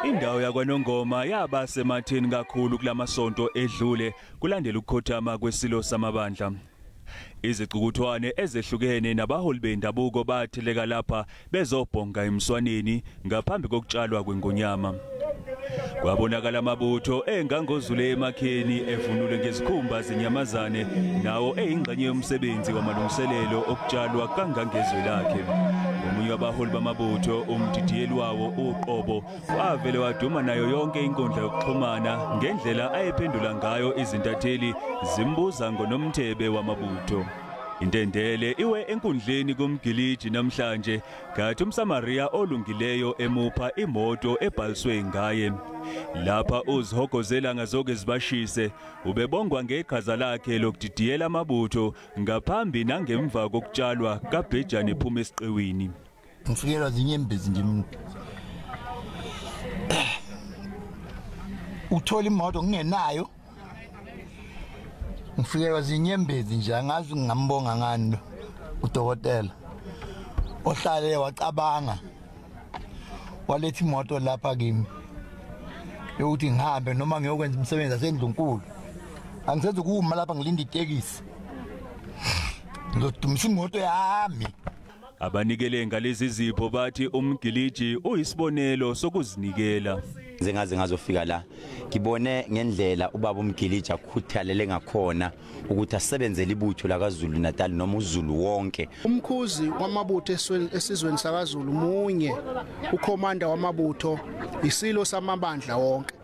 Indawo yakwaNongoma yaba sematheni kakhulu kulamasonto edlule kulandela ukukhothama kwesilo samabandla. Izicukuthwane ezehlukene nabaholi bendabuko batheleka lapha bezobhonga emswaneni ngaphambi kokutshalwa kwengonyama. Kwabonakala amabutho engangozule emakheni evunule ngezikhumba zenyamazane nawo eyingxenye yomsebenzi wamalungiselelo okutshalwa kangangezwe lakhe. Omunye wabaholi bamabutho umdidiyeli wawo uqobo wavele waduma nayo yonke inkundla yokuxhumana ngendlela ayephendula ngayo izintatheli zimbuza ngonomthebe wamabutho. Intendele iwe enkundleni kumgiliji namhlanje kathi umSamaria olungileyo emupha imoto ebhaliswe ngaye. Lapha uzihogozela ngazoke zibashise ubebongwa ngeqhaza lakhe lokudidiyela amabutho ngaphambi nangemva kokutshalwa kaBhejane ephuma esiqiwini. Ngifikelwa zinyembezi nje mina. Uthola imoto ngingenayo. Ngifikelwa zinyembezi nje angazi ngingambonga ngani udokotela ohlale wacabanga waletha imoto lapha kimi yokuthi ngihambe noma ngiyokwenza umsebenzi asendlunkulu. Angisenze ukuma lapha ngilinde itekisi, ngizodumisa imoto yami. Abanikele ngalezi zipho bathi umgiliji uyisibonelo sokuzinikela. Ngingaze ngazofika la ngibone ngendlela ubaba umgiliji akhuthalele ngakhona ukuthi asebenzele ibutho lakaZulu Natal noma uZulu wonke. Umkhuzi wamabutho esizweni sakaZulu munye, ukhomanda wamabutho isilo samabandla wonke.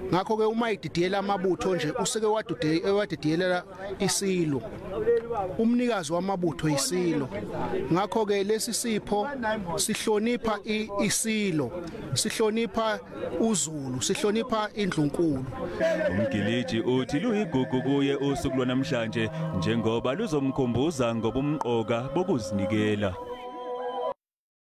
Ngakho ke uma ididiyela amabutho nje useke wadidiyela isilo, umnikazi wamabutho isilo. Ngakho ke lesi sipho sihlonipha isilo, sihlonipha uZulu, sihlonipha indlunkulu. Umgiliji uthi luyigugu kuye usuku lwanamhlanje njengoba luzomkhumbuza ngobumqoka bokuzinikela.